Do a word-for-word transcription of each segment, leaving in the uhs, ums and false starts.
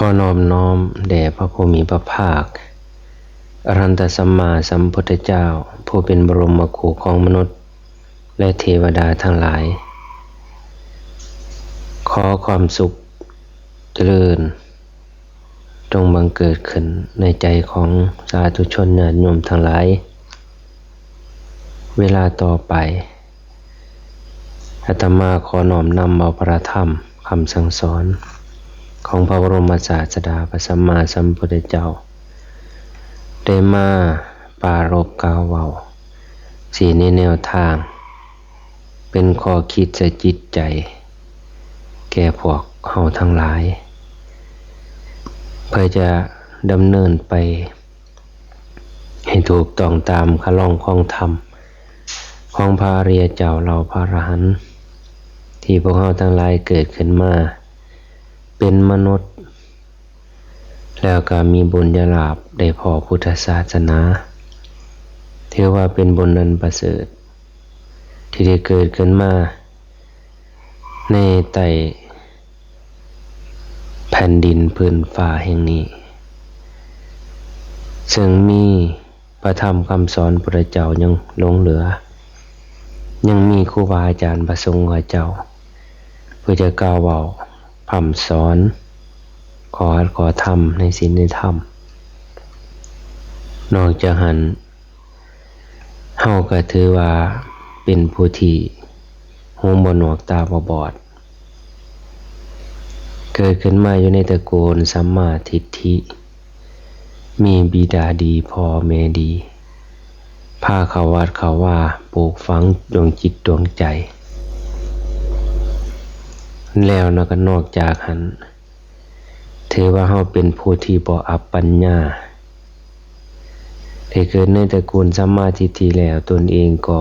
ขอนอบน้อมแด่พระผู้มีพระภาค อรหันตสัมมาสัมพุทธเจ้า ผู้เป็นบรมครูของมนุษย์ และเทวดาทั้งหลาย ขอความสุขเจริญ จงบังเกิดขึ้นในใจของสาธุชนญาติโยมทั้งหลาย เวลาต่อไป อาตมาขอน้อมนำเอาพระธรรมคำสั่งสอนของพระบรมศาสดาพระสัมมาสัมพุทธเจ้า ได้มาปรารภกล่าวเว้า สิในแนวทาง เป็นข้อคิดใส่จิตใจ แก่พวกเฮาทั้งหลาย เพื่อจะดำเนินไป ให้ถูกต้องตามคันลองของธรรม ของพระอริยเจ้าเหล่าพระอรหันต์ ที่พวกเฮาทั้งหลายเกิดขึ้นมา เป็นมนุษย์ แล้วก็มีบุญญาลาภได้พ้อพุทธศาสนา ถือว่าเป็นบุญอันประเสริฐ ที่ได้เกิดขึ้นมา ในใต้แผ่นดินพื้นฟ้าแห่งนี้ ซึ่งมีพระธรรมคำสอนพุทธเจ้ายังหลงเหลือ ยังมีครูบาอาจารย์พระสงฆ์พระเจ้า เพื่อจะกล่าวเว้าพร่ำสอน ขออัดขอธรรมในศีลในธรรม นอกจากหั้น เฮาก็ถือว่าเป็นผู้ที่หูบ่หนวกตาบ่บอด เกิดขึ้นมาอยู่ในตระกูลสัมมาทิฏฐิ มีบิดาดีพ่อแม่ดี พาเข้าวัดเข้าวาปลูกฝังดวงจิตดวงใจ แล้วนะก็นอกจากหั้น ถือว่าเฮาเป็นผู้ที่บ่อับปัญญา ได้เกิดในตระกูลสัมมาทิฏฐิแล้ว ตนเองก็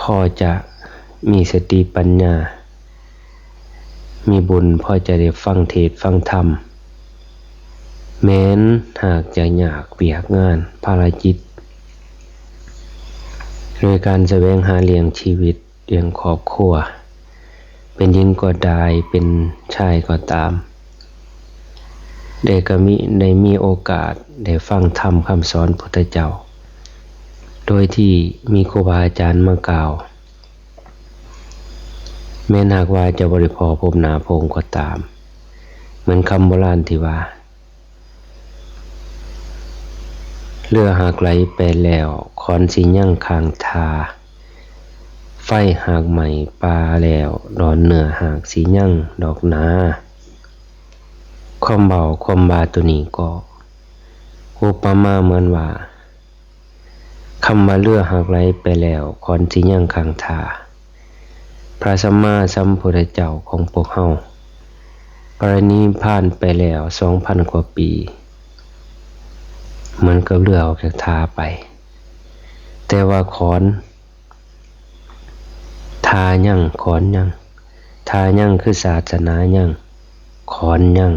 พอจะมีสติปัญญา มีบุญพอจะได้ฟังเทศน์ฟังธรรม แม้นหากจะยากเวียกงานภารกิจ โดยการแสวงหาเลี้ยงชีวิต เลี้ยงครอบครัว เป็นหญิงก็ได้ เป็นชายก็ตาม ได้ก็มี ได้มีโอกาสได้ฟังธรรมคำสอนพุทธเจ้า โดยที่มีครูบาอาจารย์มากล่าว แม้นหากว่าจะบ่ได้พ้อพบหน้าพระองค์ก็ตาม เหมือนคำโบราณที่ว่า เรือหากไหลไปแล้ว ขอนสิยังค้างท่า ไฟหากไหม้ป่าแล้ว ดอนเนื้อหากสิยังดอกหนา ความเว้าความว่าตัวนี้ก็ อุปมาเหมือนว่า คำว่าเรือหากไหลไปแล้ว ขอนสิยังค้างท่า พระสัมมาสัมพุทธเจ้าของพวกเฮา ปรินิพพานไปแล้วสองพันกว่าปี เหมือนกับเรือออกจากท่าไป แต่ว่าขอน ท่ายัง ขอนยัง ท่ายังคือศาสนายัง ขอนยัง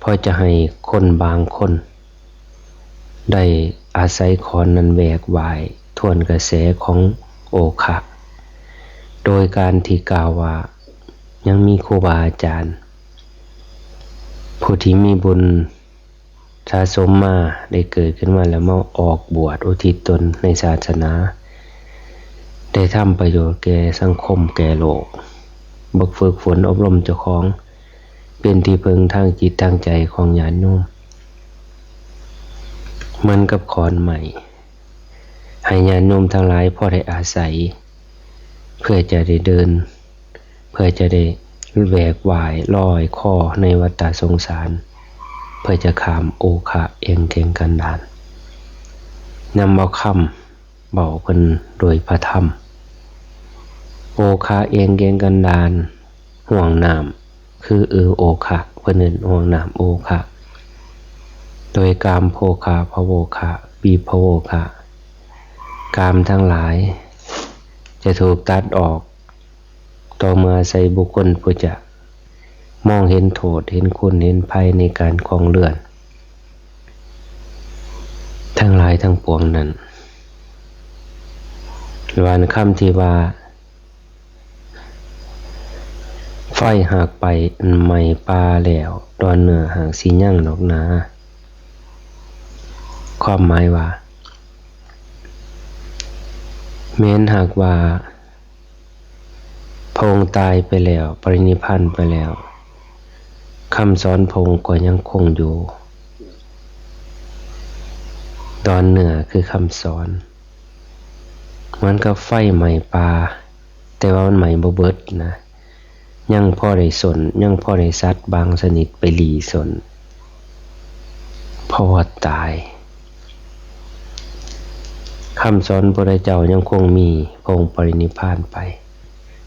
พอจะให้คนบางคน ได้อาศัยขอนนั้นแหวกว่ายทวนกระแสของโอคะ โดยการที่กล่าวว่ายังมีครูบาอาจารย์ ผู้ที่มีบุญสะสมมาได้เกิดขึ้นมาแล้วมาออกบวชอุทิศตนในศาสนา ได้ทำประโยชน์แก่สังคมแก่โลก บักฝึกฝนอบรมเจ้าของ เป็นที่พึ่งทางจิตทางใจของญาติโยม เหมือนกับขอนไม้ ให้ญาติโยมทั้งหลายพอได้อาศัย เพื่อจะได้เดิน เพื่อจะได้แหวกว่ายลอยคอในวัฏสงสาร เพื่อจะข้ามโอคะแอ่งแก่งกันดาร นำเอาคำเว้าเพิ่นโดยพระธรรม โอคะแอ่งแก่งกันดาร ห่วงน้ำ คือเออโอคะ เพิ่นเอิ้นห่วงน้ำโอคะ โดยกามโภคะ ภโวคะ วิภโวคะ กามทั้งหลาย จะถูกตัดออก ต่อเมื่ออาศัยบุคคลผู้จะมองเห็นโทษ เห็นคุณ เห็นภัยในการครองเรือน ทั้งหลายทั้งปวงนั้น หรือว่าคำที่ว่า ไฟ หากไปอันไหม้ป่าแล้ว ดอนเนื้อหากสิยังดอกหนา ความหมายว่า แม้นหากว่า พระองค์ตายไปแล้ว ปรินิพพานไปแล้ว คำสอนพระองค์ก็ยังคงอยู่ ดอนเนื้อคือคำสอน เหมือนกับไฟไหม้ป่า แต่ว่ามันไหม้บ่เบิดนะ ยังพอได้ส้น ยังพอได้สัตว์บางชนิดไปลี้ส้น เพราะว่าตาย คำสอนพระพุทธเจ้ายังคงมี พระองค์ปรินิพพานไป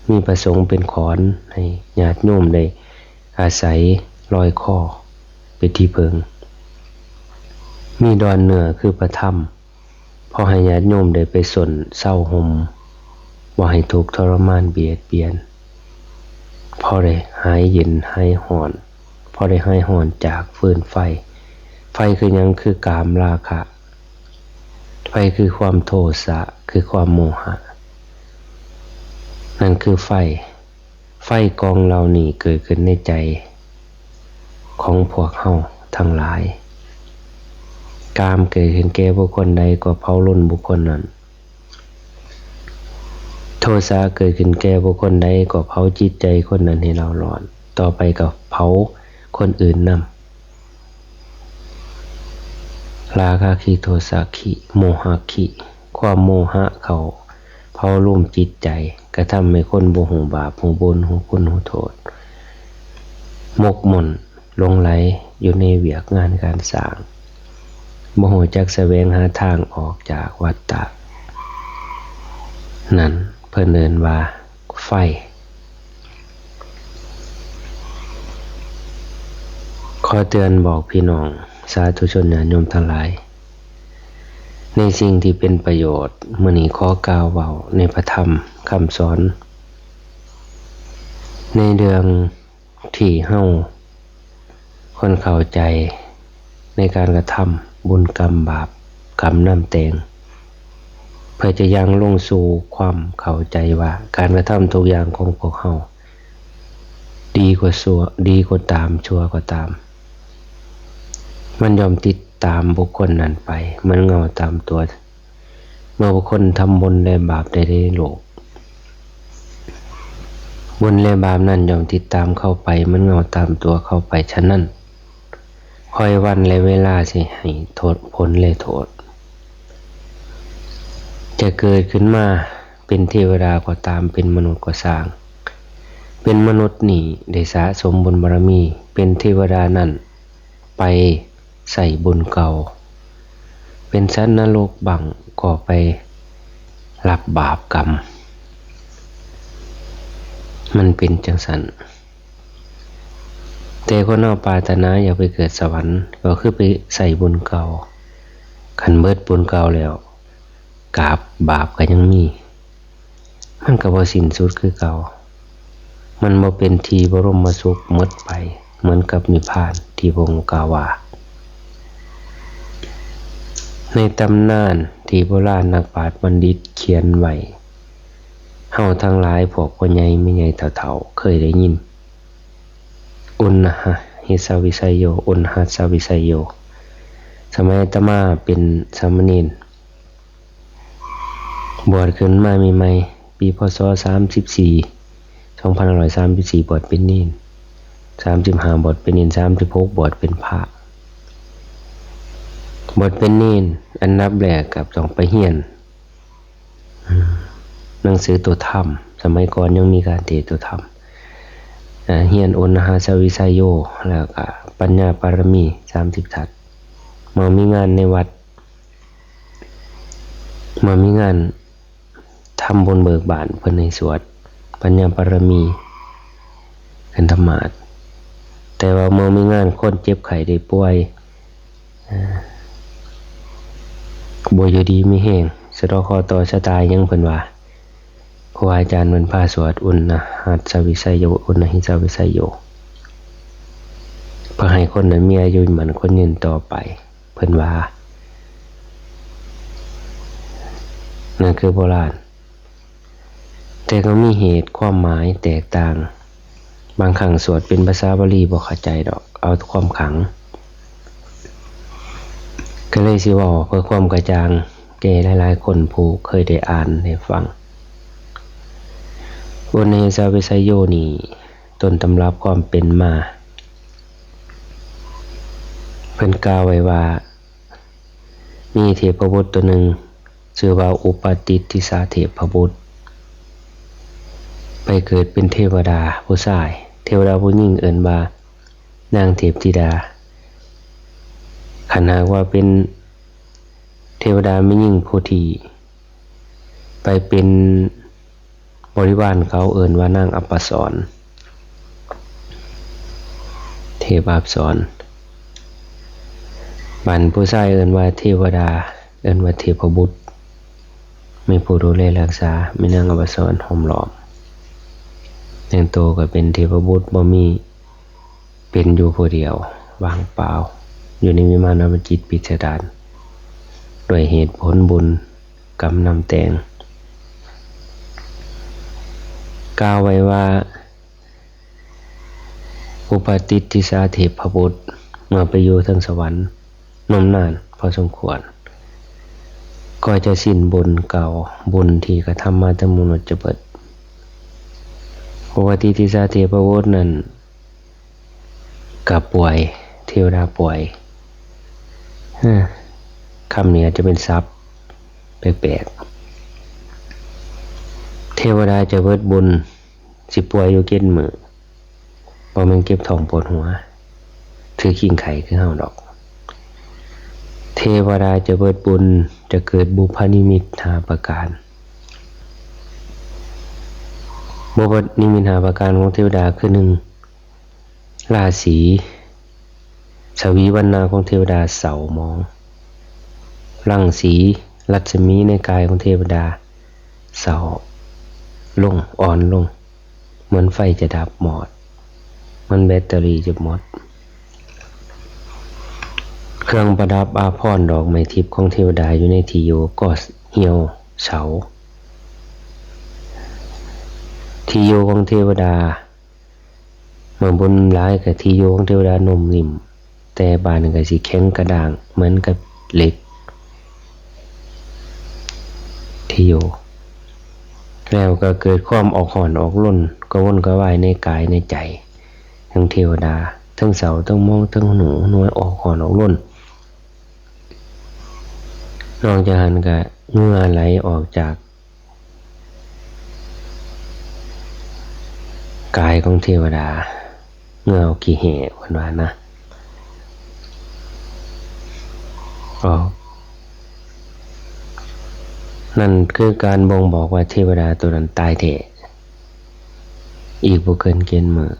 มีพระสงฆ์เป็นขอนให้ญาติโยมได้อาศัยลอยคอเป็นที่เพิ่ง มีดอนเนื้อคือพระธรรม พอให้ญาติโยมได้ไปส้นเซาห่ม บ่ให้ทุกข์ทรมานเบียดเบียน พอได้หายเย็นหายฮ้อน พอได้หายฮ้อนจากฟืนไฟ ไฟคือหยัง คือกามราคะ ไฟคือความโทสะ คือความโมหะ นั่นคือไฟ ไฟกองเหล่านี้เกิดขึ้นในใจของพวกเฮาทั้งหลาย กามเกิดขึ้นแก่บุคคลใดก็เผาลนบุคคลนั้น โทสะเกิดขึ้นแก่บุคคลใดก็เผาจิตใจคนนั้นให้เร่าร้อน ต่อไปก็เผาคนอื่นนำ ราคะขี โทสะขี โมหะขี ความโมหะเข้าเผาลุ่มจิตใจ กระทำให้คนบ่ฮู้บาป ฮู้บุญ ฮู้คุณ ฮู้โทษ หมกมุ่นหลงใหลอยู่ในเวียกงานการสร้าง บ่ฮู้จักแสวงหาทางออกจากวัฏฏะ นั่นเพิ่นเอิ้นว่าไฟ ขอเตือนบอกพี่น้องสาธุชนญาติโยมทั้งหลาย ในสิ่งที่เป็นประโยชน์ มื้อนี้ขอกล่าวเว้าในพระธรรมคำสอน ในเรื่องที่เฮาควรเข้าใจในการกระทำบุญกรรมบาปกรรมนำแต่ง เพื่อจะยังลงสู่ความเข้าใจว่าการกระทำทุกอย่างของพวกเฮา ดีกว่าชั่ว ดีกว่าตาม ชั่วกว่าตาม มันย่อมติดตามบุคคลนั้นไป เหมือนเงาตามตัว เมื่อบุคคลทำบุญและบาปใดในโลก บุญและบาปนั้นย่อมติดตามเขาไป เหมือนเงาตามตัวเขาไป ฉะนั้น คอยวันและเวลาสิให้โทษ ผลและโทษ จะเกิดขึ้นมาเป็นเทวดาก็ตาม เป็นมนุษย์ก็ซ่าง เป็นมนุษย์นี่ได้สะสมบุญบารมี เป็นเทวดานั้นไปใส่บุญเก่า เป็นสัตว์นรกบ้างก็ไปรับบาปกรรม มันเป็นจังซั่น แต่คนเฮาปรารถนาอยากไปเกิดสวรรค์ ก็คือไปใส่บุญเก่า คันเบิดบุญเก่าแล้ว กาบบาปก็ยังมี มันก็บ่สิ้นสุดคือเก่า มันบ่เป็นที่บรมสุขหมดไป เหมือนกับนิพพานที่พระองค์กล่าวว่า ในตำนานที่โบราณนักปราชญ์บัณฑิตเขียนไว้ เฮาทั้งหลายพวกพ่อใหญ่แม่ใหญ่เฒ่าๆ เคยได้ยิน อุณหะหิสาวิสโย อุณหัสสาวิสโย สมัยอาตมาเป็นสามเณร บวชขึ้นมาใหม่ๆ ปี พ.ศ. สามสิบสี่ สองพันห้าร้อยสามสิบสี่ บวชเป็นเณร สามสิบห้า บวชเป็นเณร สามสิบหก บวชเป็นพระ บวชเป็นเณร อันดับแรกก็ต้องไปเรียน อืม หนังสือตัวธรรม สมัยก่อนยังมีการเทศน์ตัวธรรม อ่า เรียนอุณหาสวิสโย แล้วก็ปัญญาปารมี สามสิบ ทัศน์ มามีงานในวัด มามีงานทำบุญเบิกบาน เพิ่นให้สวดปัญญาปารมีขันธมาศ แต่ว่าเมื่อมีงานคนเจ็บไข้ได้ป่วย เอ่อ บ่อยู่ดีมีแฮง สะเดาะเคราะห์ต่อชะตาหยัง เพิ่นว่า ครูอาจารย์เพิ่นพาสวดอุณหัสสวิสโย อุณหิสวิสโย เพื่อให้คนนั้นมีอายุมั่นขวัญยืนต่อไป เพิ่นว่า นั่นคือโบราณ แต่ก็มีเหตุความหมายแตกต่าง บางครั้งสวดเป็นภาษาบาลีบ่เข้าใจดอก เอาความขลัง ก็เลยสิเว้าเพื่อความกระจ่างแก่หลายๆคนผู้เคยได้อ่านได้ฟัง อุณเณสาวิสโยนี่ ต้นตำรับความเป็นมา เพิ่นกล่าวไว้ว่า มีเทพบุตรตัวหนึ่ง ชื่อว่าอุปาติสสะเทพบุตร ไปเกิดเป็นเทวดาผู้ชาย เทวดาผู้หญิงเอิ้นว่านางเทพธิดา คันหากว่าเป็นเทวดาแม่หญิงผู้ที่ไปเป็นบริวารเขาเอิ้นว่านางอัปสร เทพอัปสร บัดผู้ชายเอิ้นว่าเทวดา เอิ้นว่าเทพบุตร มีผู้ดูแลรักษา มีนางอัปสรห้อมล้อม แต่งตัวก็เป็นเทพบุตร บ่มี เป็นอยู่ผู้เดียว ว่างเปล่า อยู่ในวิมานอมฤตพิสดาร ด้วยเหตุผลบุญกรรมนำแต่ง กล่าวไว้ว่า อุปาติสสะเทพบุตร เมื่อไปอยู่เทิงสวรรค์นมนานพอสมควร ก็จะสิ้นบุญเก่า บุญที่กระทำมาแต่มนุษย์จะเบิด อุปาติสสะเทพบุตรนั้น ก็ป่วย เทวดาป่วย เอ้อ คำนี้อาจจะเป็นศัพท์แปลกๆ เทวดาจะเบิดบุญ สิป่วยอยู่เจ็ดมื้อ บ่แม่นเจ็บท้องปวดหัว ถือคิงไข้คือเฮาดอก เทวดาจะเบิดบุญ จะเกิดบุพนิมิตห้าประการ บุพนิมิตห้าประการของเทวดาคือ หนึ่ง ราศี สวีวรรณะของเทวดาเศร้าหมอง รังสี รัศมีในกายของเทวดาเศร้าลง อ่อนลง เหมือนไฟจะดับมอด เหมือนแบตเตอรี่จะหมด เครื่องประดับอาภรณ์ดอกไม้ทิพย์ของเทวดาอยู่ในที่อยู่ก็เหี่ยวเฉา ที่อยู่ของเทวดา เมื่อบุญหลายก็ที่อยู่ของเทวดานุ่มนิ่ม แต่บาดนี้ก็สิแข็งกระด้างเหมือนกับเหล็ก ที่อยู่ แล้วก็เกิดความออกฮ้อนออกรน กระวนกระวายในกายในใจ ทั้งเทวดา ทั้งเศร้า ทั้งหมอง ทั้งหนวกหน่วย ออกฮ้อนออกรน นอกจากนั้นก็เหงื่อไหลออกจาก กายของเทวดา เหงื่อออกขี้แห้เพิ่นว่านะ ออก นั่นคือการบ่งบอกว่าเทวดาตัวนั้นตายแท้ อีกบ่เกินเจ็ดมื้อ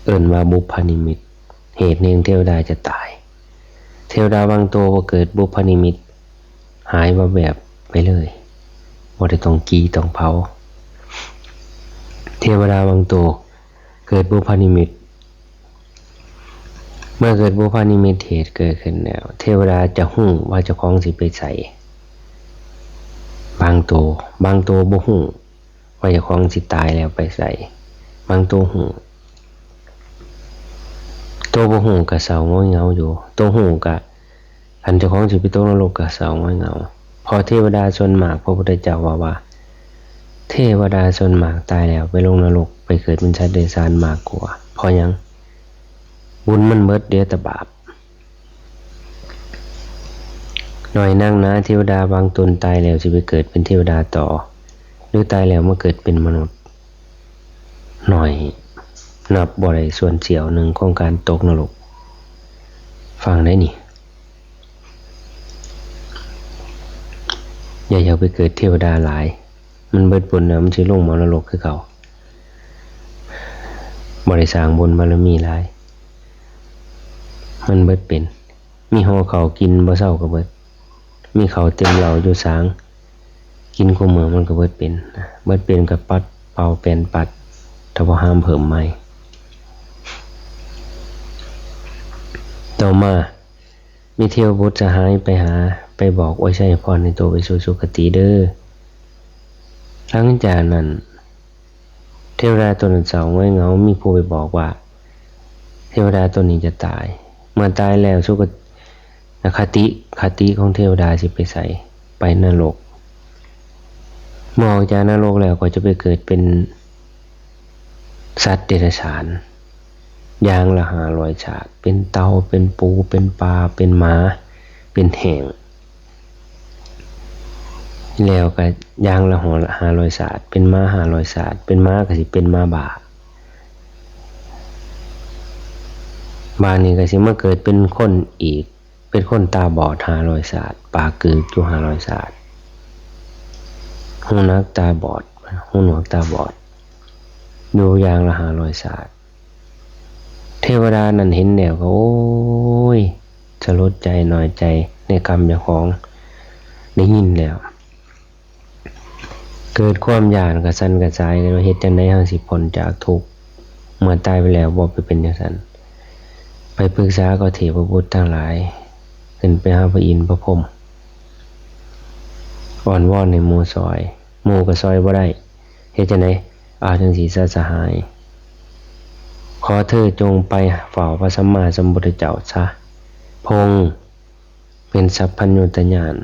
เอิ้นว่าบุพนิมิต เหตุแห่งเทวดาจะตาย เทวดาบางตัวบ่เกิดบุพนิมิต หายวับแวบไปเลย บ่ได้ต้องจีต้องเผา เทวดาบางตัวเกิดบุพนิมิต เมื่อเกิดบุพนิมิตเหตุเกิดขึ้นแล้ว เทวดาจะฮู้ว่าเจ้าของสิไปไส บางตัว บางตัวบ่ฮู้ว่าเจ้าของสิตายแล้วไปไส บางตัวฮู้ ตัวบ่ฮู้ก็เศร้าหงอยเหงาอยู่ ตัวฮู้ก็ คันเจ้าของสิไปตกนรกก็เศร้าหงอยเหงา เพราะเทวดาส่วนมาก พระพุทธเจ้าว่าว่า เทวดาส่วนมากตายแล้วไปลงนรก ไปเกิดเป็นสัตว์เดรัจฉานมากกว่า เพราะหยัง บุญมันเบิดเหลือแต่บาป น้อยนักหนา เทวดาบางตนตายแล้วสิไปเกิดเป็นเทวดาต่อ หรือตายแล้วมาเกิดเป็นมนุษย์ น้อย นับบ่ได้ส่วนเสี้ยวหนึ่งของการตกนรก ฟังได้นี่ อย่าอยากไปเกิดเทวดาหลาย มันเบิดบุญแล้วมันสิลงหม้องนรกคือเก่า บ่ได้สร้างบุญบารมีหลาย มันเบิดเป็น มีห่อข้าวกินบ่เซาก็เบิด มีข้าวเต็มเหล้าอยู่สาง กินคู่มื้อมันก็เบิดเป็น เบิดเป็นก็ปัดเป่าแปนปัด ถ้าบ่ห้ามเพิ่มใหม่ ต่อมา มีเทวบุตรสหายไปหา ไปบอกอวยชัยพรให้โตไปสู่สุคติเด้อ หลังจากนั้น เทวดาตนนั้นเศร้าหงอยเหงา มีผู้ไปบอกว่า เทวดาตนนี้จะตาย เมื่อตายแล้วสุคติ คติของเทวดาสิไปไส ไปนรก เมื่อออกจากนรกแล้วก็จะไปเกิดเป็นสัตว์เดรัจฉาน อย่างละห้าร้อยชาติ เป็นเต่า เป็นปู เป็นปลา เป็นหมา เป็นแห้ง แล้วก็อย่างละห้าร้อยชาติ เป็นหมาห้าร้อยชาติ เป็นหมาก็สิเป็นหมาบ้า บาดนี้ก็สิมาเกิดเป็นคนอีก เป็นคนตาบอดห้าร้อยชาติ ปากกึกอยู่ห้าร้อยชาติ หูหนวกตาบอด หูหนวกตาบอด อยู่อย่างละห้าร้อยชาติ เทวดานั้นเห็นแล้วก็ โอ้ย สลดใจน้อยใจในกรรมเจ้าของ ได้ยินแล้ว เกิดความย้านกระสันกระส่ายกันว่า เฮ็ดจั่งใดเฮาสิพ้นจากทุกข์ เมื่อตายไปแล้วบ่ไปเป็นจั่งซั้น ไปปรึกษากับเทพบุตรทั้งหลาย ขึ้นไปหาพระอินทร์พระพรหม อ้อนวอนให้หมู่ซอย หมู่ก็ซอยบ่ได้ เฮ็ดจั่งใด เอาจั่งซี้ซะสหาย ขอเธอจงไปเฝ้าพระสัมมาสัมพุทธเจ้าซะ พระองค์เป็นสัพพัญญุตญาณ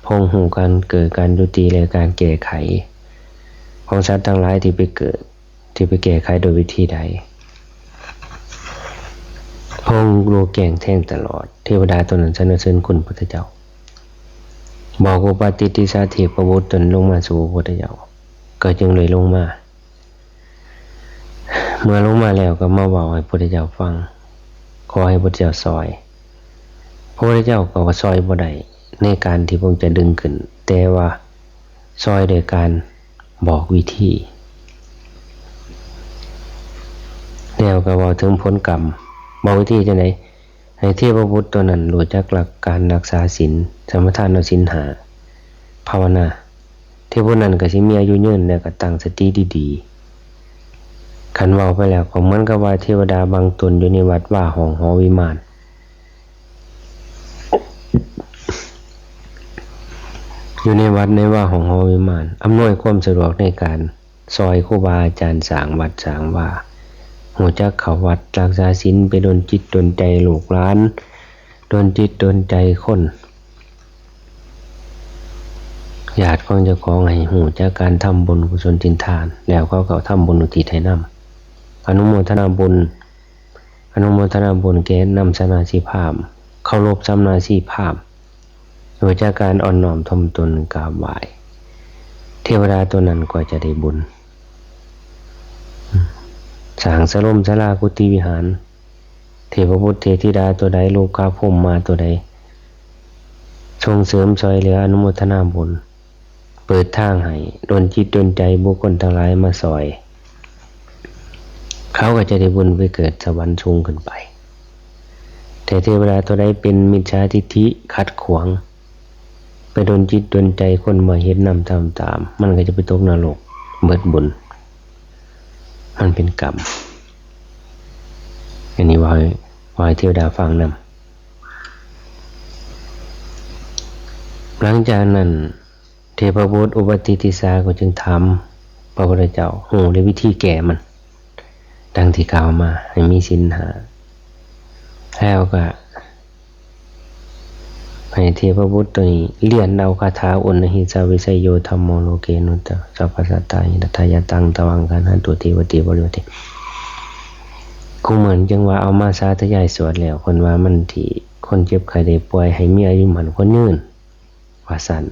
พระองค์ฮู้การเกิด การยุติ และการแก้ไข ของสัตว์ทั้งหลายที่ไปเกิด ที่ไปแก้ไขโดยวิธีใด พระองค์รู้แจ้งแทงตลอด เทวดาตนนั้นสรรเสริญคุณพุทธเจ้า บอกอุปาทิสสะเทพบุตรตนลงมาสู่พระพุทธเจ้า ก็จึงเลยลงมา เมื่อลงมาแล้วก็มาเว้าให้พุทธเจ้าฟัง ขอให้พุทธเจ้าซอย พระพุทธเจ้าก็ว่าซอยบ่ได้ในการที่พระองค์จะดึงขึ้น แต่ว่าซอยโดยการบอกวิธี แล้วก็เว้าถึงผลกรรม บอกวิธีจั่งใด ให้เทพบุตรตัวนั้นรู้จักหลักการรักษาศีล สมาทานเอาศีลห้า ภาวนา เทพบุตรนั้นก็สิมีอายุยืน แล้วก็ตั้งสติดีๆ คันเว้าไปแล้วก็เหมือนกับว่าเทวดาบางตนอยู่ในวัดวาห้องหอวิมาน อยู่ในวัดในวาห้องหอวิมาน อำนวยความสะดวกในการซอยครูบาอาจารย์สร้างวัดสร้างวา ฮู้จักเข้าวัดรักษาศีล ไปดลจิตดลใจลูกหลาน ดลจิตดลใจคน ญาติของเจ้าของให้ฮู้จักการทำบุญกุศลศีลทาน แล้วเขาก็ทำบุญอุทิศให้นำ อนุโมทนาบุญ อนุโมทนาบุญแก่นำสมาชิกพราหมณ์ เคารพสมาชิกพราหมณ์ รู้จักการอ่อนน้อมถ่อมตนกราบไหว้ เทวดาตัวนั้นก็จะได้บุญ สร้างสลมศาลากุฏิวิหาร เทพบุตรเทพธิดาตัวใด โลกาพรหมมาตัวใด ส่งเสริมซอยเหลือ อนุโมทนาบุญ เปิดทางให้ดลจิตดลใจบุคคลทั้งหลายมาซอย เขาก็จะได้บุญไปเกิดสวรรค์สูงขึ้นไป แต่เทวดาตัวใดเป็นมิจฉาทิฏฐิขัดขวาง ไปดลจิตดลใจคนมาเฮ็ดนำทำตาม มันก็จะไปตกนรก เบิดบุญ มันเป็นกรรม อันนี้ว่าให้ ว่าให้เทวดาฟังนำ หลังจากนั้น เทพบุตรอุปาทิสสะก็จึงถามพระพุทธเจ้า ฮู้ในวิธีแก้มัน ดังที่กล่าวมา ให้มีศีลห้า แล้วก็ ให้เทพบุตรตัวนี้เรียนเอาคาถา โอนะหิสาวิชโย ธัมโม โลเก อนุตตโร สัพพะสัตตาหิ ตัทธายะตัง ตวัง กัณหันตุ เทวะเต ปะริวาเท ครูเหมือนจั่งว่าเอามาสาธยายสวดแล้ว เพิ่นว่ามันที่คนเจ็บไข้ได้ป่วยให้มีอายุมั่นขวัญยืน ว่าซั่น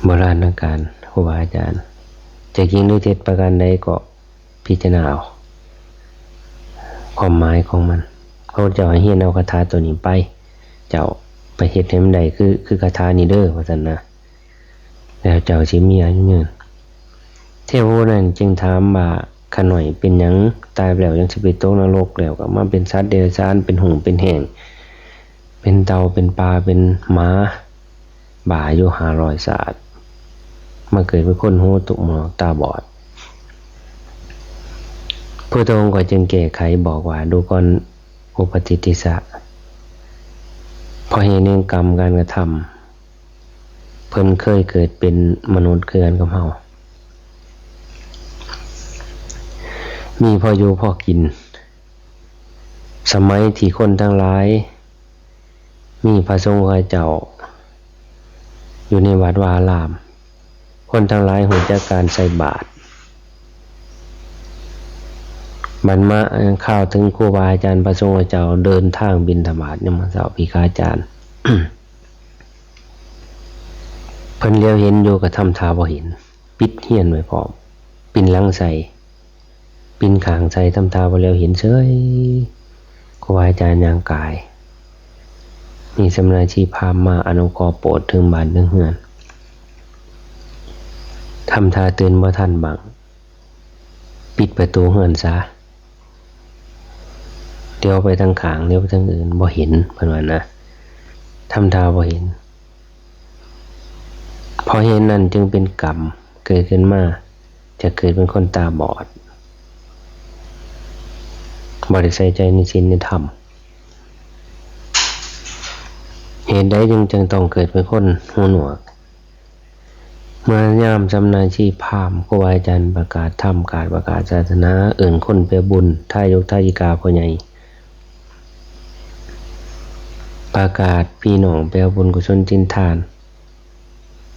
โบราณการ ครูบาอาจารย์ จะจริงหรือเท็จประการใดก็พิจารณาเอา ความหมายของมัน พระพุทธเจ้าให้เรียนเอาคาถาตัวนี้ไป เจ้าไปเฮ็ดให้มันได้คือ คือคาถานี้เด้อ ว่าซั่นนะ แล้วเจ้าสิมีอายุยืน เทพบุตรนั้นจึงถามว่า ข้าน้อยเป็นหยังตายไปแล้วยังสิไปตกนรก แล้วก็มาเป็นสัตว์เดรัจฉาน เป็นหงส์เป็นแห้ง เป็นเต่า เป็นปลา เป็นหมา บ้าอยู่ห้าร้อยชาติ มาเกิดเป็นคนหูหนวกตาบอด พระองค์ก็จึงแก้ไขบอกว่า ดูก่อนอุปาทิสสะ เพราะเหตุแห่งกรรมการกระทำ เพิ่นเคยเกิดเป็นมนุษย์คือกันกับเฮา มีพออยู่พอกิน สมัยที่คนทั้งหลาย มีพระสงฆ์พระเจ้า อยู่ในวัดวาอาราม คนทั้งหลายฮู้จักการใส่บาตร บัดมาข่าวถึงครูบาอาจารย์พระสงฆ์พระเจ้าเดินทางบิณฑบาตยามมื้อเช้า พี่ขาอาจารย์ เพิ่นเหลียวเห็นอยู่ก็ทำท่าบ่เห็น ปิดเฮียนไว้พร้อม ปินหลังใส่ ปินข้างใส่ ทำท่าบ่เหลียวเห็นเฉย ครูบาอาจารย์ย่างกาย มีสมณชีพราหมณ์มาอนุเคราะห์โปรดถึงบ้านถึงเฮือน ทำท่าตื่นบ่ทันบ้าง ปิดประตูเฮือนซะ เหลียวไปทางข้าง เหลียวไปทางอื่น บ่เห็น เพิ่นว่านะ ทำท่าบ่เห็น เพราะเหตุนั้นจึงเป็นกรรม เกิดขึ้นมา จะเกิดเป็นคนตาบอด บ่ได้ใส่ใจในศีลในธรรม เหตุใดจึง จึงต้องเกิดเป็นคนหูหนวก เมื่อยามสมณชีพราหมณ์ ครูบาอาจารย์ประกาศธรรม กาสประกาศศาสนา เอิ้นคนไปบุญ ทายกทายิกาพ่อใหญ่ ประกาศพี่น้องไปเอาบุญกุศลศีลทาน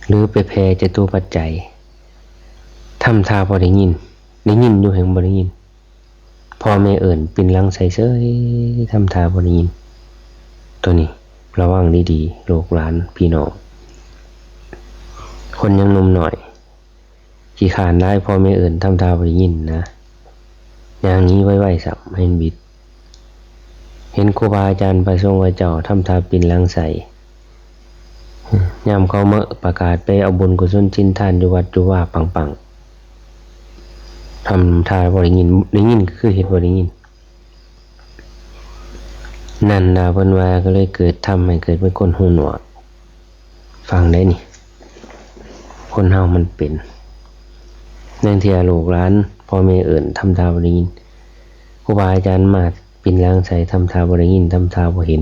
หรือไปแผ่จตุปัจจัย ทำท่าบ่ได้ยิน ได้ยินอยู่แฮ่งบ่ได้ยิน พ่อแม่เอิ้นปินหลังใส่เฉย ทำท่าบ่ได้ยิน ตัวนี้ระวังดีๆ ลูกหลานพี่น้อง คนยังหนุ่มน้อย ขี้คร้านหลาย พ่อแม่เอิ้นทำท่าบ่ได้ยินนะ ย่างหนีไวๆ ซ้ำ เห็นบิด เห็นครูบาอาจารย์พระสงฆ์พระเจ้าทำท่าปินหลังใส่ ยามเขามาประกาศไปเอาบุญกุศลศีลทานอยู่วัดอยู่วาปังๆ ทำท่าบ่ได้ยิน ได้ยินก็คือเฮ็ดบ่ได้ยิน นั่นล่ะเพิ่นว่าก็เลยเกิด ทำให้เกิดเป็นคนหูหนวก ฟังได้นี่ คนเฮามันเป็น ลางเทื่อลูกหลาน พ่อแม่เอิ้นทำท่าบ่ได้ยิน ครูบาอาจารย์มาปินหลังใส่ ทำท่าบ่ได้ยิน ทำท่าบ่เห็น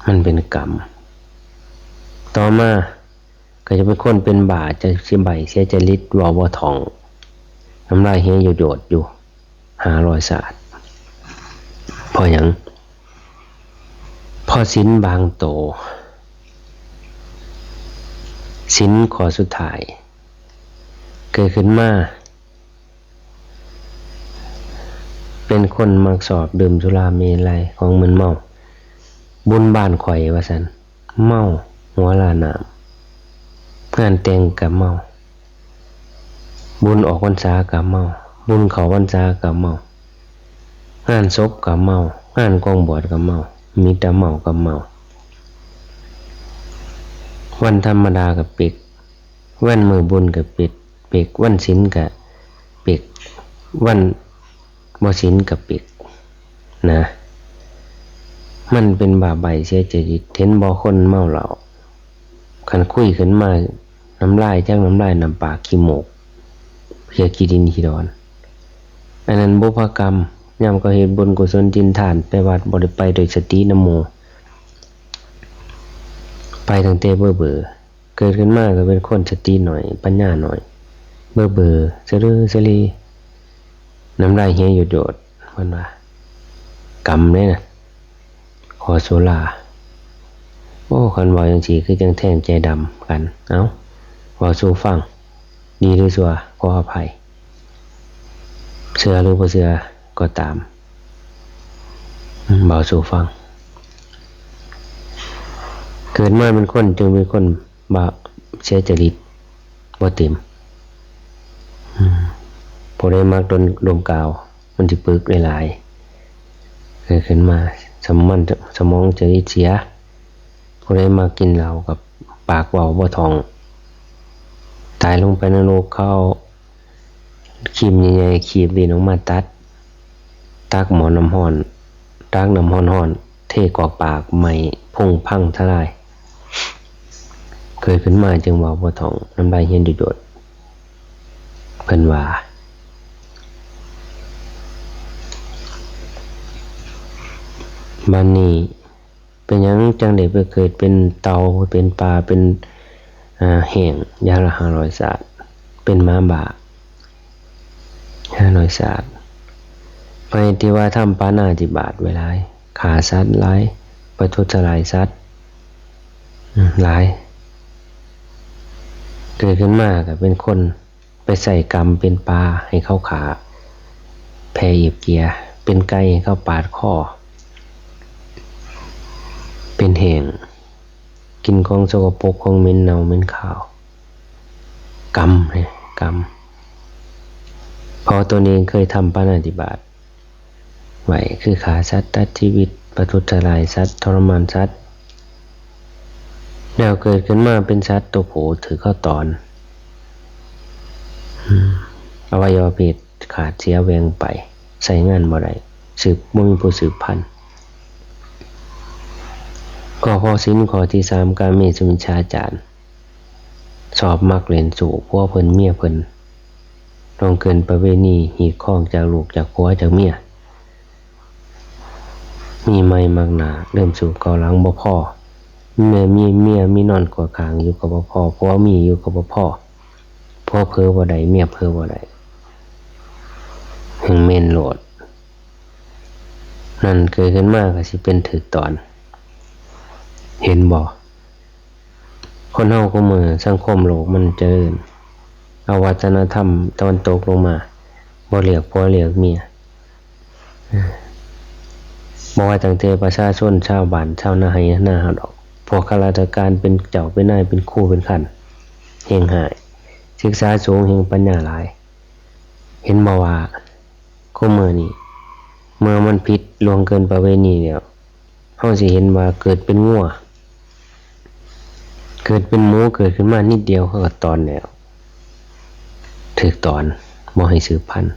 มันเป็นกรรม ต่อมาก็จะเป็นคนเป็นบ้า จะสิใบ้เสียจริต เว้าบ่ถ่อง น้ำลายเฮโยดๆ อยู่ ห้าร้อยชาติ เพราะหยัง เพราะศีลบางโต ศีลข้อสุดท้าย เกิดขึ้นมา เป็นคนมักชอบดื่มสุราเมรัย ของมึนเมา บุญบ้านข่อยว่าซั่น เมาหัวลาน้ำ งานแต่งก็เมา บุญออกพรรษาก็เมา บุญเข้าพรรษาก็เมา งานศพก็เมา งานกองบวชก็เมา มีแต่เมากับเมา วันธรรมดาก็เป๊ก วันมื้อบุญก็เป๊ก เป๊ก วันศีลก็เป๊ก วันบ่ศีลก็เป๊ก นะ มันเป็นบ้าใบ้เสียจริต เห็นบ่ คนเมาเหล้า คันคุยขึ้นมา น้ำลายจักน้ำลายน้ำปากขี้มูก เพียขี้ดินขี้ดอน อันนั้นบุพกรรม ยามเขาเฮ็ดบุญกุศลศีลทาน ไปวัดบ่ได้ไปด้วยสตินะโม ไปตั้งแต่เบอเบอ เกิดขึ้นมาก็เป็นคนสติน้อย ปัญญาน้อย เบอเบอ สะเรอสะเร น้ำลายเฮโยดๆ เพิ่นว่า กรรมเด้นะ ขอสุรา โอ้ คันเว้าจั่งซี้คือจั่งแทงใจดำกัน เอ้า เว้าสู่ฟัง ดีหรือชั่ว ขออภัย เชื่อหรือบ่เชื่อก็ตาม อืม เว้าสู่ฟัง เกิดมาเป็นคนจึงเป็นคนบ้า เสียจริตบ่เต็ม อืม ผู้ใดมักดม ดมกาว มันสิปึกหลายๆ เกิดขึ้นมา สมอง สมองจริตเสีย ผู้ใดมักกินเหล้ากับปากเว้าบ่ถ่อง ตายลงไปนรก เขาเอาครีมใหญ่ๆ คีบลิ้นออกมาตัด ตักหม้อน้ำร้อน ตักน้ำร้อนๆ เทกอกปาก ไหม้พุงพังทลาย เกิดขึ้นมาจึงเว้าบ่ถ่อง น้ำลายเฮโยดๆ เพิ่นว่า บัดนี้ เป็นหยังจั่งได้ไปเกิดเป็นเต่า เป็นปลา เป็น อ่า แห้ง อย่างละห้าร้อยชาติ เป็นหมาบ้า ห้าร้อยชาติ ไปที่ว่าทำปาณาติบาตไว้หลาย ฆ่าสัตว์หลาย ประทุษร้ายสัตว์ อืม หลาย เกิดขึ้นมาก็เป็นคน ไปใส่กรรมเป็นปลาให้เขาฆ่า แผ่เอียบเกีย เป็นไก่ให้เขาปาดคอ เป็นแห้ง กินของสกปรกของเหม็นเน่าเหม็นคาว กรรมเนี่ย กรรม เพราะตนเองเคยทำปาณาติบาตไว้ คือฆ่าสัตว์ตัดชีวิต ประทุษร้ายสัตว์ ทรมานสัตว์ แล้วเกิดขึ้นมาเป็นสัตว์ตัวผู้ถือเขาตอน อืม อวัยวะเพศขาดเสียแหว่งไป ใช้งานบ่ได้ สืบ บ่มีผู้สืบพันธุ์ ก็เพราะศีลข้อที่สาม กาเมสุมิจฉาจาร ชอบมักเล่นชู้ผัวเพิ่นเมียเพิ่น ล่วงเกินประเวณี หีดคองจากลูกจากผัวจากเมีย มีใหม่มักหน้า เริ่มสู่เก่าหลังบ่พอ เมียมี เมียมีนอนกอดข้างอยู่ก็บ่พอ ผัวมีอยู่ก็บ่พอ ผัวเผลอบ่ได้ เมียเผลอบ่ได้ แห่งแม่นโลด นั่นเกิดขึ้นมาก็สิเป็นถืกตอน เห็นบ่ คนเฮาคุมื้อสังคมโลกมันเจริญ เอาวัฒนธรรมตะวันตกลงมา บ่เลือกผัวเลือกเมีย บ่ว่าตั้งแต่ประชาชนชาวบ้านชาวนาไฮ่นาเฮาดอก พวกข้าราชการเป็นเจ้าเป็นนายเป็นครูเป็นขั้น แห่งหาย ศึกษาสูงแห่งปัญญาหลาย เห็นบ่ว่า คุมื้อนี้ เมื่อมันผิดล่วงเกินประเวณีแล้ว เฮาสิเห็นว่าเกิดเป็นงัว เกิดเป็นหมู เกิดขึ้นมานิดเดียวเขาก็ตอนแล้ว ถืกตอน บ่ให้สืบพันธุ์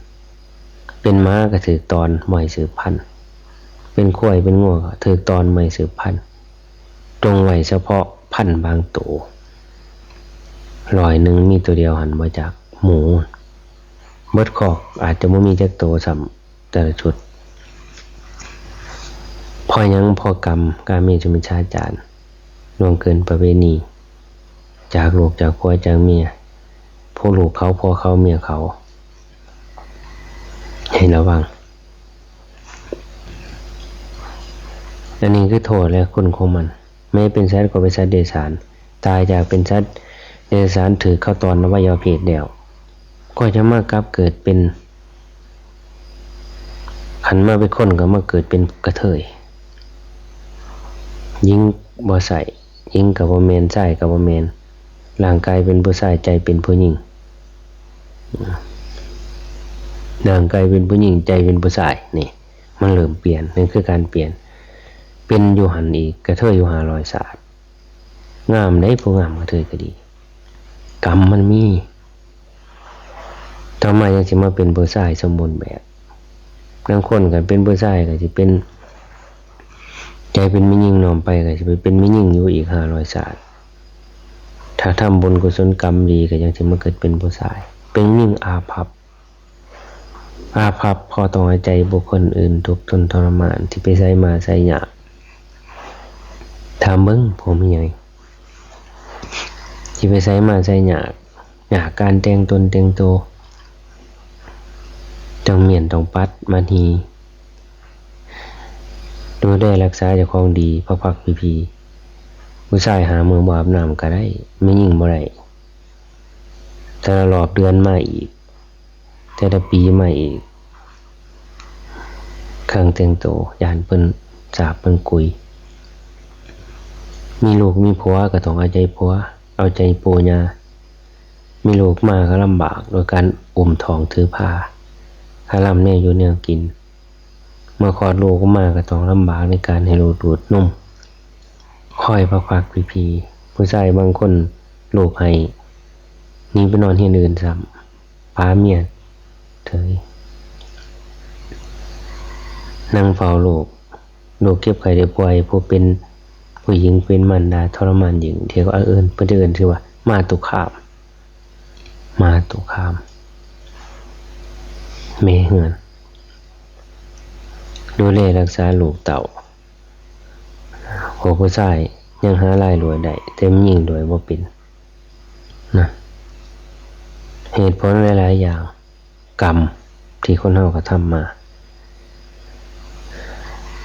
เป็นหมาก็ถืกตอน บ่ให้สืบพันธุ์ เป็นควายเป็นงัวก็ถืกตอน บ่ให้สืบพันธุ์ จงไว้เฉพาะพันธุ์บางตัว ร้อยหนึ่งมีตัวเดียวหั้นบ่จัก หมู เบิดคอกอาจจะบ่มีจักตัวซ้ำ แต่ละชุด เพราะหยัง เพราะกรรม กาเมสุมิจฉาจาร ล่วงเกินประเวณี จากลูกจากผัวจากเมีย ผัวลูกเขา ผัวเขา เมียเขา ให้ระวัง อันนี้คือโทษและคุณของมัน แม้เป็นสัตว์ก็เป็นสัตว์เดรัจฉาน ตายจากเป็นสัตว์เดรัจฉานถืกเขาตอนอวัยวะเพศแล้ว ก็จะมากลับเกิดเป็น คันมาเป็นคนก็มาเกิดเป็นกระเทย หญิงบ่ใช่ หญิงก็บ่แม่น ชายก็บ่แม่น ร่างกายเป็นผู้ชาย ใจเป็นผู้หญิง ร่างกายเป็นผู้หญิง ใจเป็นผู้ชาย นี่ มันเริ่มเปลี่ยน นั่นคือการเปลี่ยน เป็นอยู่หั่นอีก กระเทยอยู่ห้าร้อยชาติ งามเด้ ผู้งามกระเทยก็ดี กรรมมันมี ต่อมายังสิมาเป็นผู้ชายสมบูรณ์แบบ บางคนก็เป็นผู้ชายก็สิเป็น ใจเป็นแม่หญิง น้อมไปก็สิไปเป็นแม่หญิงอยู่อีกห้าร้อยชาติ ถ้าทำบุญกุศลกรรมดีก็ยังสิมาเกิดเป็นผู้ชาย เป็นหญิงอาภัพ อาภัพเพราะต้องอาศัยบุคคลอื่นทุกข์ทนทรมาน ที่ไปไสมาไสยาก ถามเบิ่ง ผมใหญ่ ที่ไปไสมาไสยาก ยากการแต่งตนแต่งตัว ต้องเมียนต้องปัดมานี ดูแลรักษาเจ้าของดี พักพักพีพี ผู้ชายหามือบ่อาบน้ำก็ได้ ไม่ยิ่งบ่ได้ แต่ละรอบเดือนมาอีก แต่ละปีมาอีก เครื่องแต่งตัว ย่านเพิ่นสาบเพิ่นกุย มีลูกมีผัวก็ต้องเอาใจผัว เอาใจปู่ย่า มีลูกมาก็ลำบากโดยการอุ้มท้องถือพา หาลำแนวอยู่แนวกิน เมื่อคลอดลูกออกมาก็ต้องลำบากในการให้ลูกดูดนม คอยพักพักพีพี ผู้ชายบางคนลูกให้หนีไปนอนเฮียนอื่นซ้ำ ปาเมียเถย นั่งเฝ้าลูก ลูกเจ็บไข้ได้ป่วย ผู้เป็นผู้หญิงเป็นมารดาทรมานยิ่ง ที่เขาเอิ้น เพิ่นจะเอิ้นชื่อว่ามาตุคาม มาตุคาม แม่เฮือน ดูแลรักษาลูกเต้า พวกผู้ชายยังหารายรวยได้ แต่แม่หญิงรวยบ่เป็น นะ เหตุผลหลายๆอย่าง กรรมที่คนเฮากระทำมา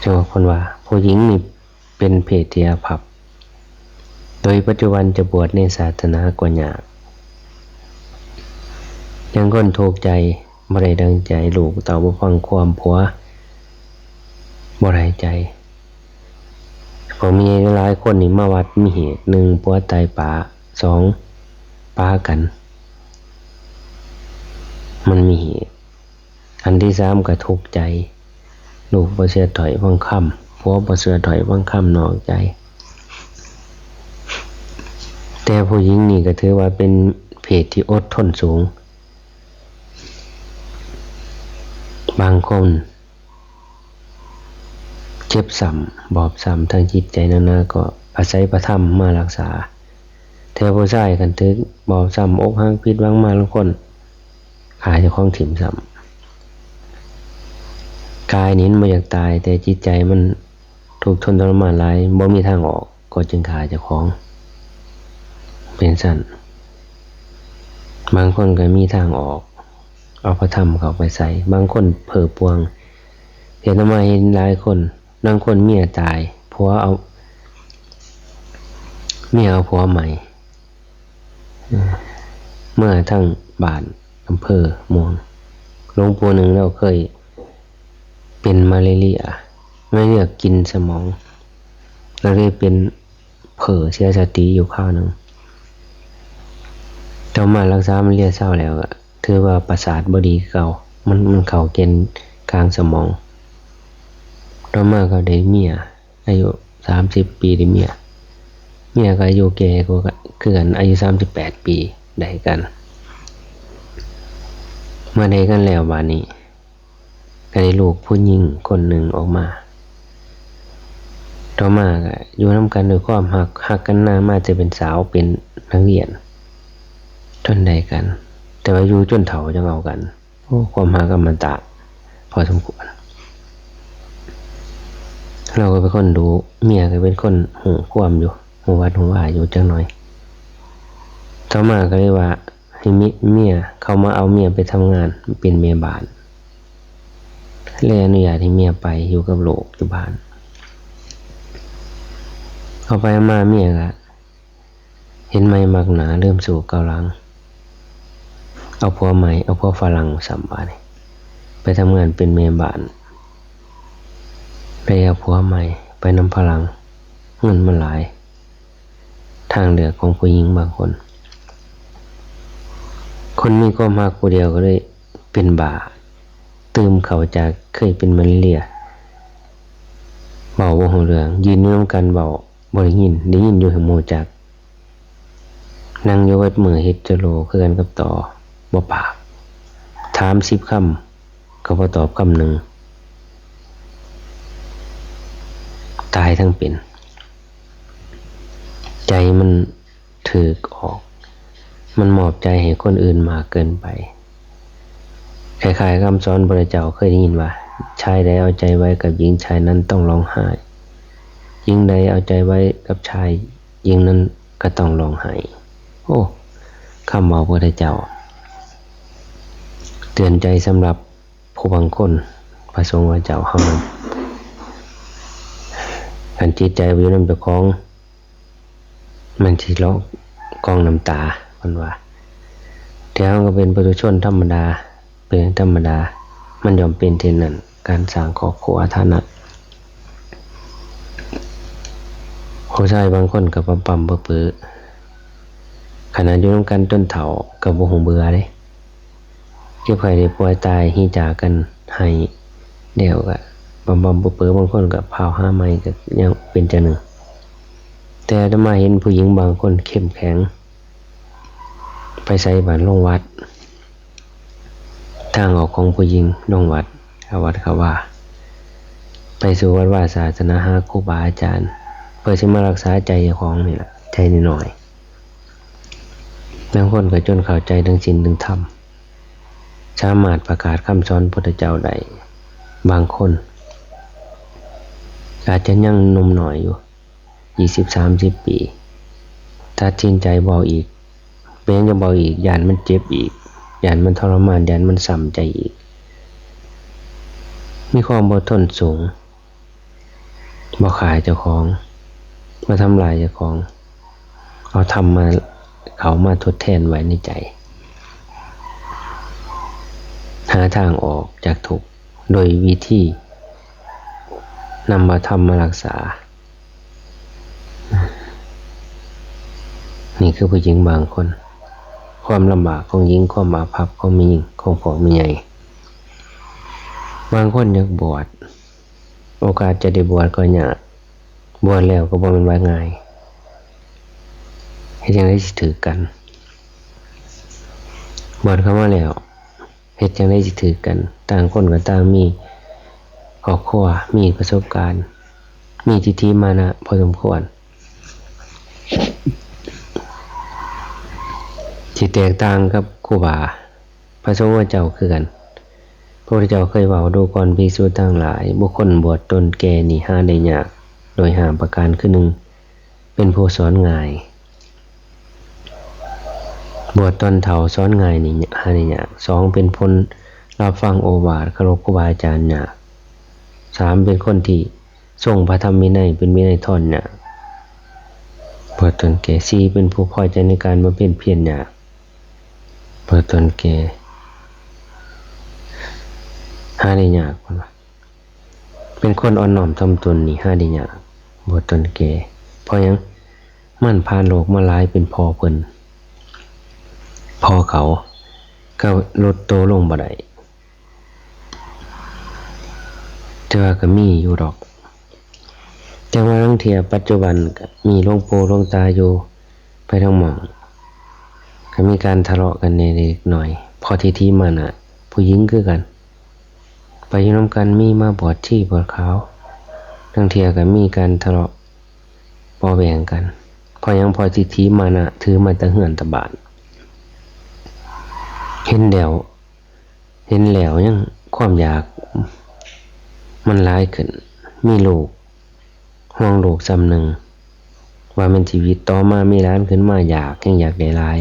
เนาะ เพิ่นว่าผู้หญิงนี่เป็นเพศที่อาภัพ โดยปัจจุบันจะบวชในศาสนาก็ยาก อย่างคนทุกข์ใจ บ่ได้ดังใจ ลูกเต้าบ่ฟังความ ผัวบ่ได้ใจ พวกมีหลายคนนี่มาวัดมีเหตุ หนึ่ง ผัวตายปะ สอง ปะกัน มันมีเหตุ อันที่สามก็ทุกข์ใจ ลูกบ่เชื่อถ้อยฟังคำ ผัวบ่เชื่อถ้อยฟังคำนอกใจ แต่ผู้หญิงนี่ก็ถือว่าเป็นเพศที่อดทนสูง บางคนเจ็บซ้ำบอบซ้ำทางจิตใจนานา ก็อาศัยพระธรรมมารักษา แต่ผู้ชายคันถืกบอบซ้ำอกหักผิดหวังมา ลางคนฆ่าเจ้าของถิ่มซ้ำ กายนี่มันบ่อยากตาย แต่จิตใจมันทุกข์ทนทรมานหลาย บ่มีทางออก ก็จึงฆ่าเจ้าของ เป็นซั่น บางคนก็มีทางออก เอาพระธรรมเข้าไปใส่ บางคนเพ้อปวง เห็นมาเห็นหลายคน บางคนเมียตาย ผัวเอา เมียเอาผัวใหม่ เออ เมื่อทั้งบ้านอำเภอม่วง หลวงปู่หนึ่งเราเคยเป็นมาลาเรีย มาลาเรียกินสมอง เราเลยเป็นเผลอเสียสติอยู่คราวหนึ่ง ต่อมารักษามาลาเรียเศร้าแล้วก็ถือว่าประสาทบ่ดีคือเก่า มัน มันเข้าเกณฑ์กลางสมอง ต่อมาก็ได้เมีย อายุสามสิบปีได้เมีย เมียก็อายุแก่กว่ากัน คือกัน อายุสามสิบแปดปี ได้กัน เมื่อได้กันแล้วบาดนี้ ก็ได้ลูกผู้หญิงคนหนึ่งออกมา ต่อมาก็อยู่นำกันด้วยความฮัก ฮักกันนามาแต่เป็นสาวเป็นนักเรียน จนได้กัน แต่ว่าอยู่จนเฒ่าจั่งเอากัน โอ้ ความฮักอมตะพอสมควร เราก็เป็นคนดุ เมียก็เป็นคนฮู้ความอยู่ ฮู้วัดฮู้วาอยู่จักหน่อย ต่อมาก็เลยว่าให้เมีย เมียเขามาเอาเมียไปทำงานเป็นแม่บ้าน เลยอนุญาตให้เมียไปอยู่กับลูกอยู่บ้าน เอาไปเอามาเมียก็ เห็นใหม่มักหนา ลืมสู่เก่าหลัง เอาผัวใหม่ เอาผัวฝรั่งซ้ำบาดนี้ ไปทำงานเป็นแม่บ้าน ไปเอาผัวใหม่ ไปนำฝรั่ง เงินมันหลาย ทางเลือกของผู้หญิงบางคน คนมีความฮักผู้เดียวก็เลยเป็นบ้า ตื่มเข้าจากเคยเป็นมาลาเรีย เว้าบ่ฮู้เรื่อง ยืนอยู่นำกันเว้าบ่ได้ยิน ได้ยินอยู่ให้หมู่จัก นั่งอยู่เบิดมื้อเฮ็ดจะโลคือกันกับต่อ บ่ปาก ถามสิบคำก็บ่ตอบคำหนึ่ง ตายทั้งเป็น ใจมันถืกออก มันมอบใจให้คนอื่นมากเกินไป คล้ายๆคำสอนพระเจ้าเคยได้ยินว่า ชายใดเอาใจไว้กับหญิง ชายนั้นต้องร้องไห้ หญิงใดเอาใจไว้กับชาย หญิงนั้นก็ต้องร้องไห้ โอ้ คำเว้าพระเจ้า เตือนใจสำหรับผู้บางคน พระสงฆ์พระเจ้าเฮานั้น คันจิตใจบ่อยู่นำเจ้าของ มันสิร้องกองน้ำตา เพิ่นว่า แต่เฮาก็เป็นปุถุชนธรรมดา เป็นเรื่องธรรมดา มันย่อมเป็นเช่นนั้น การสร้างครอบครัวฐานะ ผู้ชายบางคนก็ปั๊มๆเปื้อๆ ขนาดอยู่นำกันจนเฒ่าก็บ่ฮู้เบื่อเด้ เจ็บไข้ได้ป่วยตาย ฮิจากกัน ไห้แล้วก็ปั๊มๆเปื้อๆ บางคนก็พาวหาใหม่ก็ยังเป็นจั่งหนึ่ง แต่อาตมาเห็นผู้หญิงบางคนเข้มแข็ง ไปไสบ้านลงวัด ทางออกของผู้หญิงลงวัด เข้าวัดเข้าวา ไปสู่วัดวาศาสนา หาครูบาอาจารย์ เพื่อสิมารักษาใจเจ้าของนี่ล่ะ ใจน้อยๆ บางคนก็จนเข้าใจเรื่องศีลเรื่องธรรม สามารถประกาศคำสอนพุทธเจ้าได้ บางคน อาจจะยังหนุ่มน้อยอยู่ ยี่สิบ สามสิบปี ตัดสินใจบ่เอาอีก เป็นหยังจะบ่เอาอีก ย้านมันเจ็บอีก ย้านมันทรมาน ย้านมันซ้ำใจอีก มีความอดทนสูง บ่ฆ่าเจ้าของ บ่ทำลายเจ้าของ เอาธรรมมา เข้ามาทดแทนไว้ในใจ หาทางออกจากทุกข์โดยวิธีนำเอาธรรมมารักษา นี่คือผู้หญิงบางคน ความลำบากของหญิง ความอาภัพของแม่หญิง ของพ่อแม่ใหญ่ บางคนอยากบวช โอกาสจะได้บวชก็ยาก บวชแล้วก็บ่แม่นว่าง่าย เฮ็ดจั่งใดสิถืกกัน บวชเข้ามาแล้ว เฮ็ดจั่งใดสิถืกกัน ต่างคนก็ต่างมีครอบครัว มีประสบการณ์ มีทิฏฐิมานะพอสมควร ที่แตกต่างกับครูบา พระสงฆ์เจ้าคือกัน พระพุทธเจ้าเคยเว้า ดูก่อนภิกษุทั้งหลาย บุคคลบวชตนแก่นี้หาได้ยาก โดยห้าประการ คือ หนึ่ง เป็นผู้สอนง่าย บวชตอนเฒ่าสอนง่ายนี่หาได้ยาก สอง เป็นคนรับฟังโอวาท เคารพครูบาอาจารย์ยาก สาม เป็นคนที่ทรงพระธรรมวินัย เป็นวินัยทรยาก บวชตอนแก่ สี่ เป็นผู้พอใจในการบำเพ็ญเพียรยาก บวชตอนแก่ หาได้ยาก เพิ่นว่า เป็นคนอ่อนน้อมถ่อมตนนี่หาได้ยาก บวชตอนแก่ เพราะหยัง มันผ่านโลกมาหลาย เป็นพ่อเพิ่น พ่อเขา ก็ลดโตลงบ่ได้ แต่ว่าก็มีอยู่ดอก แต่ว่าลางเทื่อปัจจุบันก็มีหลวงปู่หลวงตาอยู่ ไปทางหม่อง ก็มีการทะเลาะกันแหน่เล็กน้อย เพราะทิฏฐิมานะ ผู้หญิงคือกัน ไปอยู่นำกัน มีมาบวชชีบวชขาว ลางเทื่อก็มีการทะเลาะเบาะแว้งกัน เพราะหยัง เพราะทิฏฐิมานะ ถือมาแต่เฮือนแต่บ้าน เห็นแล้ว เห็นแล้วยังความอยากมันหลายขึ้น มีลูก ห่วงลูกส่ำหนึ่ง ว่าแม่นชีวิตต่อมามีหลานขึ้นมา อยากแฮ่งอยากได้หลาย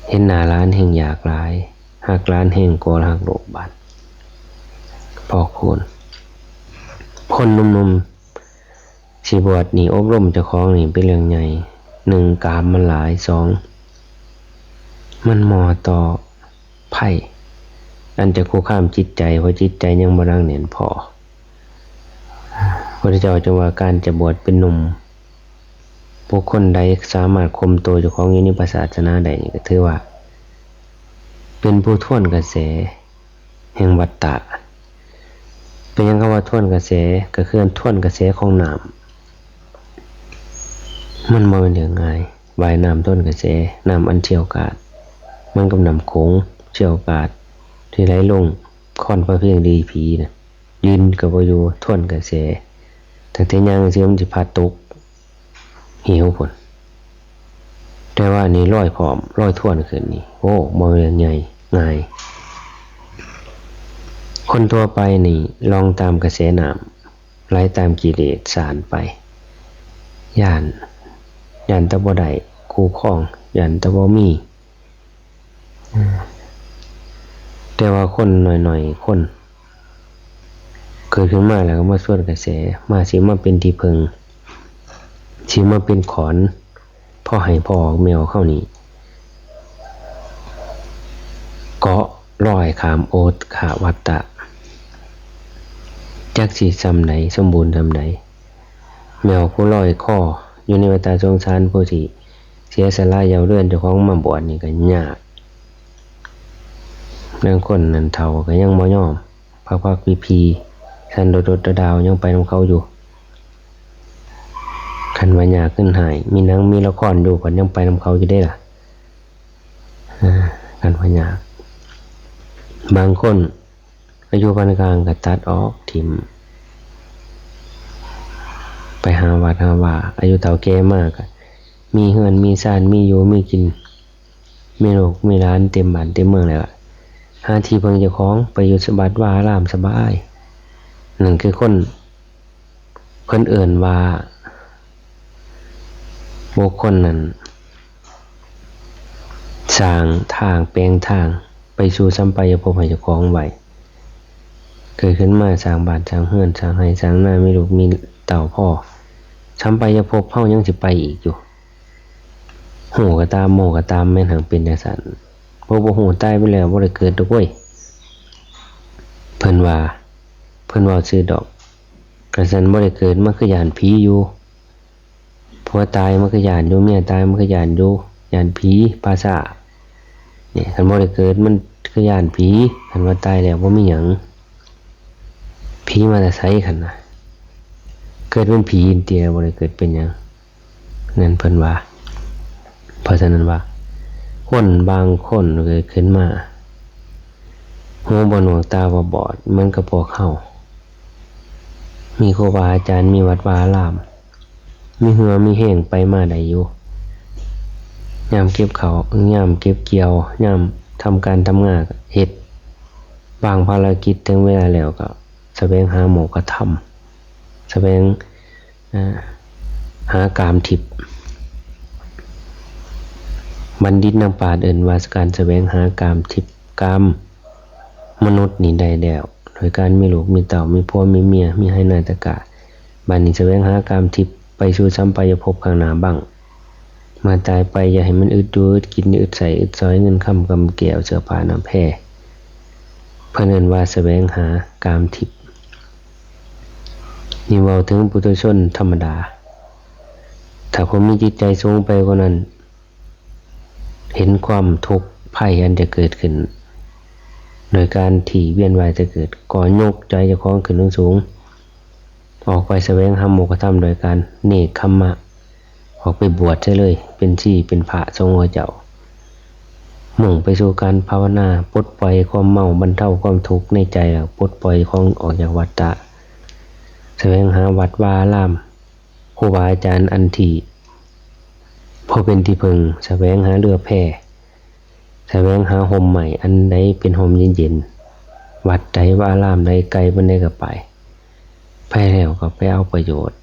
เห็นหน้าหลานแฮ่งอยากหลาย ฮักหลานแฮ่งกว่าฮักลูกบาด พอกพู้น คนหนุ่มๆ สิบวชนี่ อบรมเจ้าของนี่เป็นเรื่องใหญ่ หนึ่ง กามมันหลาย สอง มันเหมาะต่อภัย อันจะคุกคามจิตใจ เพราะจิตใจยังบ่หนักแน่นพอ พระพุทธเจ้าจึงว่า การจะบวชเป็นหนุ่ม บุคคลใดสามารถข่มตัวเจ้าของอยู่ในพระศาสนาได้นี่ ก็ถือว่า เป็นผู้ทวนกระแสแห่งวัฏฏะ เป็นหยังคำว่าทวนกระแส ก็คือทวนกระแสของน้ำ มันบ่แม่นเรื่องง่าย ว่ายน้ำทวนกระแส น้ำอันเชี่ยวกาด เหมือนกับน้ำโขงเชี่ยวกาด ที่ไหลลงคอนพระเพียงดีผีน่ะ ยืนก็บ่อยู่ ทวนกระแส ตั้งแต่ย่างจั่งซี้มันสิพาตกเหวพุ้น แต่ว่านี่ลอยพร้อม ลอยทวนขึ้นนี่ โอ้ บ่แม่นใหญ่ ง่าย คนทั่วไปนี่ล่องตามกระแสน้ำ ไหลตามกิเลสสารไป ย้าน ย้านแต่บ่ได้คู่ครอง ย้านแต่บ่มี แต่ว่าคนหน่อยๆ คน เกิดขึ้นมาแล้วก็มาทวนกระแส มาสิมาเป็นที่พึ่ง สิมาเป็นขอน พอให้พ่อออกแม่ออกเฮานี่ เกาะลอยข้ามโอฆะวัฏฏะ จักสิส่ำใด สมบูรณ์ส่ำใด แม่ออกผู้ลอยคออยู่ในวัฏฏะสงสาร ผู้ที่เสียสละเย้าเรือนเจ้าของมาบวชนี่ก็ยาก ลางคนนั่นเฒ่าก็ยังบ่ยอม พักๆ พีๆ สั่นโดดๆ ดาวๆ ยังไปนำเขาอยู่ คันว่ายากขึ้นหาย มีหนังมีละครอยู่ ก็ยังไปนำเขาอยู่เด้ล่ะ อ่า คันว่ายาก บางคนอายุปานกลางก็ตัดออก ถิ่ม ไปหาวัดหาวา อายุเฒ่าแก่มาก มีเฮือนมีซาน มีอยู่มีกิน มีลูกมีหลานเต็มบ้านเต็มเมืองแล้ว หาที่พึ่งเจ้าของ ไปอยู่วัดวาอารามสบาย นั่นคือคน เพิ่นเอิ้นว่า บุคคลนั้น สร้างทาง แปลงทาง ไปสู่สัมปายภพให้เจ้าของไว้ เกิดขึ้นมาสร้างบ้านสร้างเฮือนสร้างไร่สร้างนามีลูกมีเต้าพ่อ สัมปายภพเฮายังสิไปอีกอยู่ ฮู้ก็ตาม บ่ฮู้ก็ตาม แม่นหากเป็นจั่งซั้น ผู้บ่ฮู้ตายไปแล้วบ่ได้เกิดดอกเว้ย เพิ่นว่า เพิ่นเว้าซื่อดอก กะซั้นบ่ได้เกิด มันคือย้านผีอยู่ ผัวตายมันคือย้านอยู่ เมียตายมันคือย้านอยู่ ย้านผีป่าช้า เนี่ย คันบ่ได้เกิดมันคือย้านผี คันว่าตายแล้วบ่มีหยัง ผีมาแต่ไสคันน่ะ เกิดเป็นผีติ บ่ได้เกิดเป็นหยัง นั่นเพิ่นว่า เพราะฉะนั้นว่า คนบางคนเกิดขึ้นมา หูบ่หนวกตาบ่บอด เหมือนกับพวกเฮา มีครูบาอาจารย์ มีวัดวาอาราม มีเหื่อมีแฮงไปมาได้อยู่ ยามเก็บข้าว ยามเก็บเกี่ยว ยามทำการทำงานก็เฮ็ด วางภารกิจ ถึงเวลาแล้วก็แสวงหาโมกขธรรม แสวง อ่า หากามทิพย์ บัณฑิตนักปราชญ์เอิ้นว่าการแสวงหากามทิพย์ กามมนุษย์นี่ได้แล้ว โดยการมีลูกมีเต้า มีผัวมีเมีย มีไฮ่นาตะกร้า บัดนี้แสวงหากามทิพย์ไปสู่สัมปายภพข้างหน้าบ้าง เมื่อตายไปอย่าให้มันอึดอยู่อึดกิน อึดใช้อึดสอย เงินคำกำแก้ว เสื้อผ้าหน้าแพร เพิ่นเอิ้นว่าแสวงหากามทิพย์ นี่เว้าถึงปุถุชนธรรมดา ถ้าผู้มีจิตใจสูงไปกว่านั้น เห็นความทุกข์ภัยอันจะเกิดขึ้น โดยการที่เวียนว่ายตายเกิด ก็ยกใจเจ้าของขึ้นสูงๆ ออกไปแสวงหาโมกขธรรมโดยการเนกขัมมะ ออกไปบวชซะเลย เป็นชีเป็นพระสงฆ์ของเจ้า มุ่งไปสู่การภาวนา ปลดปล่อยความเมา บรรเทาความทุกข์ในใจ แล้วปลดปล่อยของออกจากวัฏฏะ แสวงหาวัดวาอาราม ครูบาอาจารย์อันที่พอเป็นที่พึ่ง แสวงหาเรือแพ แสวงหาฮ่มไม้อันใดเป็นฮ่มเย็นๆ วัดใดวาอารามใดไกลปานใดก็ไป ไปแล้วก็ไปเอาประโยชน์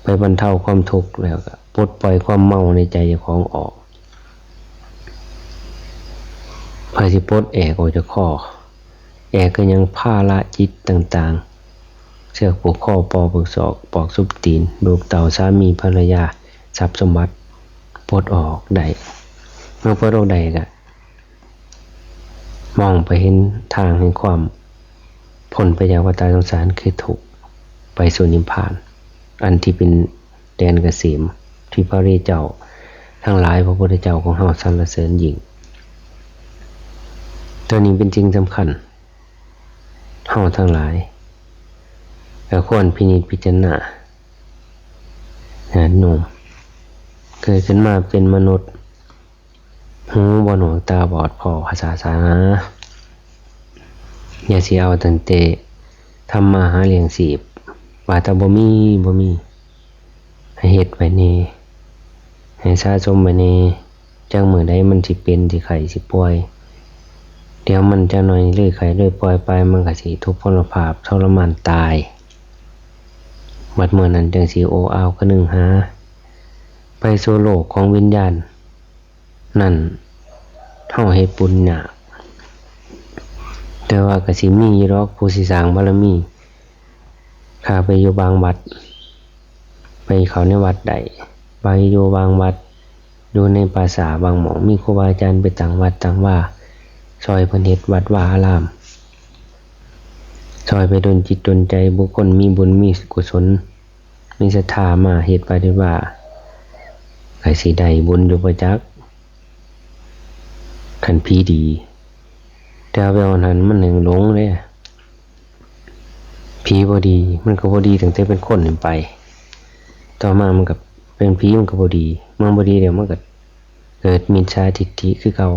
ไปบรรเทาความทุกข์ แล้วก็ปลดปล่อยความเมาในใจเจ้าของออก ไผสิปลดแอกออกจากคอ แอกคือหยัง ภาระจิตต่างๆ เชือกผูกคอ ปอผูกศอก ปอกสุบตีน ลูกเต้า สามีภรรยา ทรัพย์สมบัติ ปลดออกได้ เมื่อปลดออกได้ก็มองไปเห็นทางแห่งความพ้นไปจากวัฏฏะสงสาร คือทุกข์ ไปสู่นิพพาน อันที่เป็นแดนเกษม ที่พระอริยเจ้าทั้งหลาย พระพุทธเจ้าของเฮาสรรเสริญยิ่ง ตัวนี้เป็นสิ่งสำคัญ เฮาทั้งหลายก็ควรพินิจพิจารณา ญาติโยม เกิดขึ้นมาเป็นมนุษย์ หูบ่หนวกตาบอด พ้อภาษาสาหา อย่าสิเอาตั้งแต่ทำมาหาเลี้ยงชีพ ว่าแต่บ่มี บ่มี ให้เฮ็ดไว้แหน่ ให้สะสมไว้แหน่ จักมื้อใดมันสิเป็น สิไข้ สิป่วย เดี๋ยวมันจักหน่อยเลยไข้เลยป่วยไป มันก็สิทุพพลภาพทรมานตาย บัดมื้อนั้นจั่งสิโอ้อาวคะนึงหา ไปสู่โลกของวิญญาณ นั่น เฮาเฮ็ดบุญยาก แต่ว่าก็สิมีอยู่ดอกผู้สิสร้างบารมี ข้าไปอยู่บางวัด ไปเข้าในวัดได้ ไปอยู่บางวัด อยู่ในป่าช้าบางหม่อง มีครูบาอาจารย์ไปตั้งวัดตั้งวา ซ่อยเพิ่นเฮ็ดวัดวาอาราม ซ่อยไปดลจิตดลใจบุคคลมีบุญมีกุศล มีศรัทธามาเฮ็ดปฏิบัติ ก็สิได้บุญอยู่บ่จัก คันผีดี แต่ว่าไปเอานั้นมันแฮ่งหลงเด้ ผีบ่ดี มันก็บ่ดีตั้งแต่เป็นคนขึ้นไป ต่อมามันก็เป็นผี มันก็บ่ดี มันบ่ดีแล้วมันก็เกิดมิจฉาทิฏฐิคือเก่า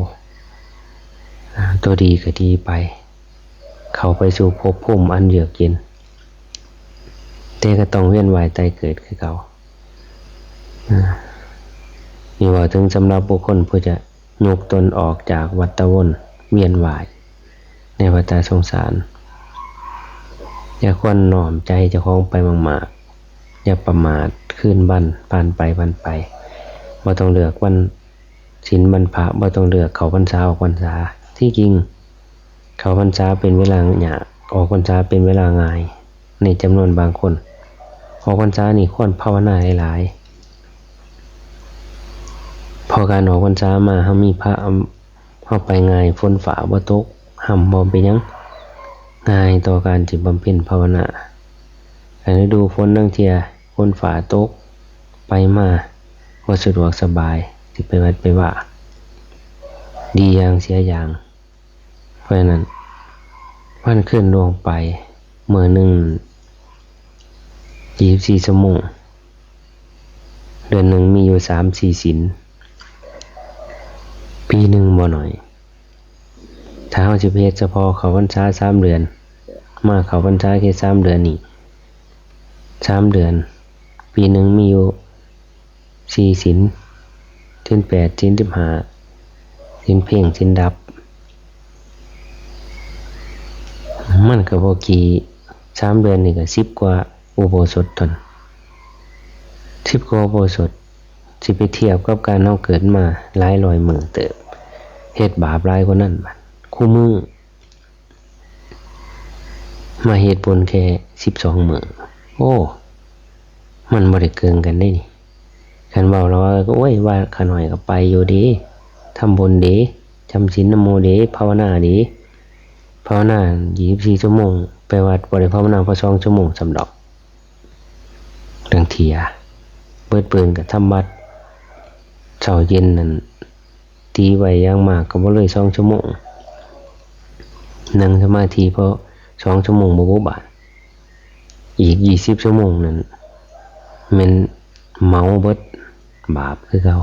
อ่า ตัวดีก็ดีไป เข้าไปสู่ภพภูมิอันเยือกเย็น แต่ก็ต้องเวียนว่ายตายเกิดคือเก่า อ่า นี่เว้าถึงสำหรับบุคคลผู้จะยกตนออกจากวัฏฏะวนเวียนว่ายในวัฏฏะสงสาร อย่าควรน้อมใจเจ้าของไปมากๆ อย่าประมาท คืนวันผ่านไปผ่านไป บ่ต้องเลือกวันศีลวันพระ บ่ต้องเลือกเข้าพรรษาออกพรรษา ที่จริง เข้าพรรษาเป็นเวลายาก ออกพรรษาเป็นเวลาง่าย ในจำนวนบางคน ออกพรรษานี่ควรภาวนาหลายๆ เพราะการออกพรรษามาเฮามีพระอำ เฮาไปง่าย ฝนฟ้าบ่ตก ห่ำบ่เป็นหยัง ง่ายต่อการที่บำเพ็ญภาวนา อันฤดูฝนลางเทื่อฝนฟ้าตก ไปมาบ่สะดวกสบาย สิไปวัดไปวา ดีอย่างเสียอย่าง เพราะฉะนั้น วันคืนล่วงไป มื้อหนึ่ง ยี่สิบสี่ชั่วโมง เดือนหนึ่งมีอยู่สามสี่ศีล ปีหนึ่งบ่น้อย ถ้าเฮาสิไปเฮ็ดเฉพาะเข้าพรรษาสามเดือน มาเข้าพรรษาแค่สามเดือนนี่ สามเดือน ปีหนึ่งมีอยู่สี่ศีล ศีลแปด ศีลสิบห้า ศีลเพ่ง ศีลดับ มันก็บ่กี่ สามเดือนนี่ก็สิบกว่าอุโบสถเท่านั้น สิบกว่าอุโบสถ สิไปเทียบกับการเฮาเกิดมาหลายร้อยมื้อเติบ เฮ็ดบาปหลายกว่านั้นบัด คู่มื้อ มาเฮ็ดบุญแค่สิบสองมื้อ โอ้ มันบ่ได้เกินกันเด้นี่ คันเว้าแล้วว่า โอ้ย ว่าข้าน้อยก็ไปอยู่เด้ ทำบุญเด้ จำศีลนำหมู่เด้ ภาวนาเด้ ภาวนายี่สิบสี่ชั่วโมง ไปวัดบ่ได้ภาวนาพอสองชั่วโมงซ้ำดอก ลางเทื่อ เบิดมื้อก็ทำวัด เช้าเย็นนั่น ตีไว้อย่างมากก็บ่เลยสองชั่วโมง นั่งสมาธิพอสองชั่วโมงบ่บุบาด อีกยี่สิบชั่วโมงนั่น แม่นเหมาเบิด บาปคือเก่า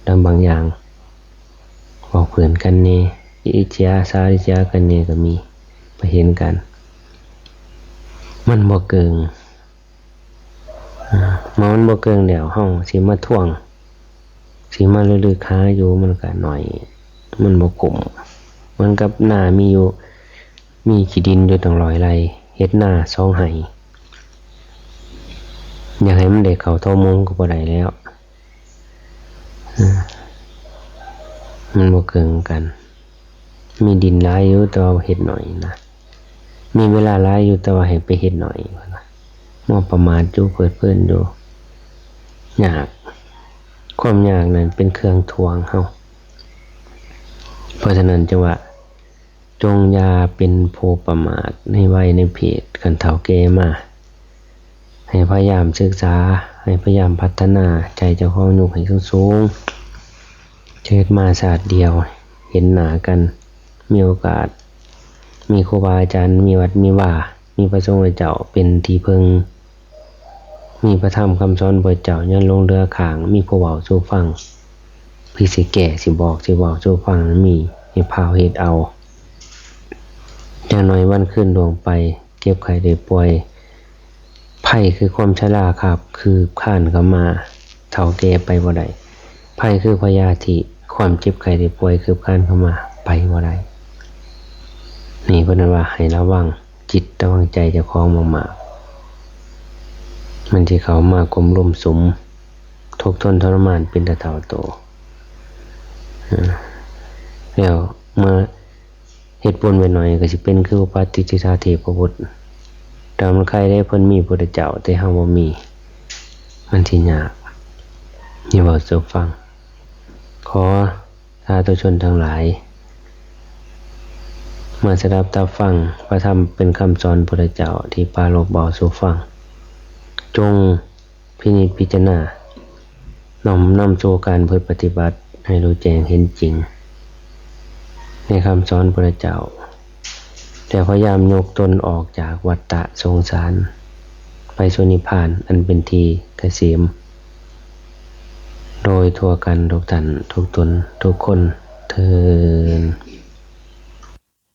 ดังบางอย่าง เว้าเพื่อนกันแน่ อิจฉาริษยากันแน่ก็มี ไปเห็นกัน มันบ่เกิง อ่า มันบ่เกิงแล้ว เฮาสิมาทวง สิมาระลึกหาอยู่ มันก็น้อย มันบ่คุ้ม เหมือนกับนามีอยู่ มีขี้ดินอยู่ตั้งร้อยไร่ เฮ็ดนาสองไร่ อยากให้มันได้เข้าเท่าโมงก็บ่ได้แล้ว อ่า มันบ่เกิงกัน มีดินหลายอยู่ แต่ว่าเฮ็ดน้อยนะ มีเวลาหลายอยู่ แต่ว่าให้ไปเฮ็ดน้อย ว่านะ มัวประมาทอยู่ เพลิดเพลินอยู่ ยาก ความยากนั้นเป็นเครื่องทวงเฮา เพราะฉะนั้นจึงว่า จงอย่าเป็นผู้ประมาทในวัยในเพศ คันเฒ่าแก่มา ให้พยายามศึกษา ให้พยายามพัฒนาใจเจ้าของยกให้สูงๆ เกิดมาชาติเดียว เห็นหน้ากัน มีโอกาส มีครูบาอาจารย์ มีวัดมีวา มีพระสงฆ์พระเจ้าเป็นที่พึ่ง มีพระธรรมคำสอนพระเจ้ายังลงเหลือค้าง มีผู้เว้าสู่ฟัง พี่สิแก้ สิบอก สิเว้าสู่ฟังนั้นมี ให้พาเฮ็ดเอา อย่างน้อยวันคืนล่วงไป เจ็บไข้ได้ป่วย ภัยคือความชราคาบคืบคลานเข้ามา เฒ่าแก่ไปบ่ได้ ภัยคือพยาธิ ความเจ็บไข้ได้ป่วยคืบคลานเข้ามา ไปบ่ได้ นี่เพิ่นว่าให้ระวังจิตระวังใจเจ้าของมากๆ มันสิเข้ามากลมลุ่มสุม ทุกข์ทนทรมานเป็นตาเฒ่าโต อ่า แล้วเมื่อเฮ็ดบุญไว้หน่อยก็สิเป็นคืออุปัชฌิตาเทพบุตร แต่มันใครได้เพิ่นมีพุทธเจ้า แต่เฮาบ่มี มันสิยาก นี่เว้าสู่ฟัง ขอสาธุชนทั้งหลาย มาสดับตับฟังพระธรรมเป็นคำสอนพุทธเจ้าที่ปรารภเว้าสู่ฟัง จงพินิจพิจารณา น้อมนำสู่การประพฤติปฏิบัติให้รู้แจ้งเห็นจริง ในคำสอนพระเจ้า แต่พยายามยกตนออกจากวัฏฏะสงสาร ไปสู่นิพพานอันเป็นที่เกษม โดยทั่วกันทุกท่านทุกตนทุกคนเทอญ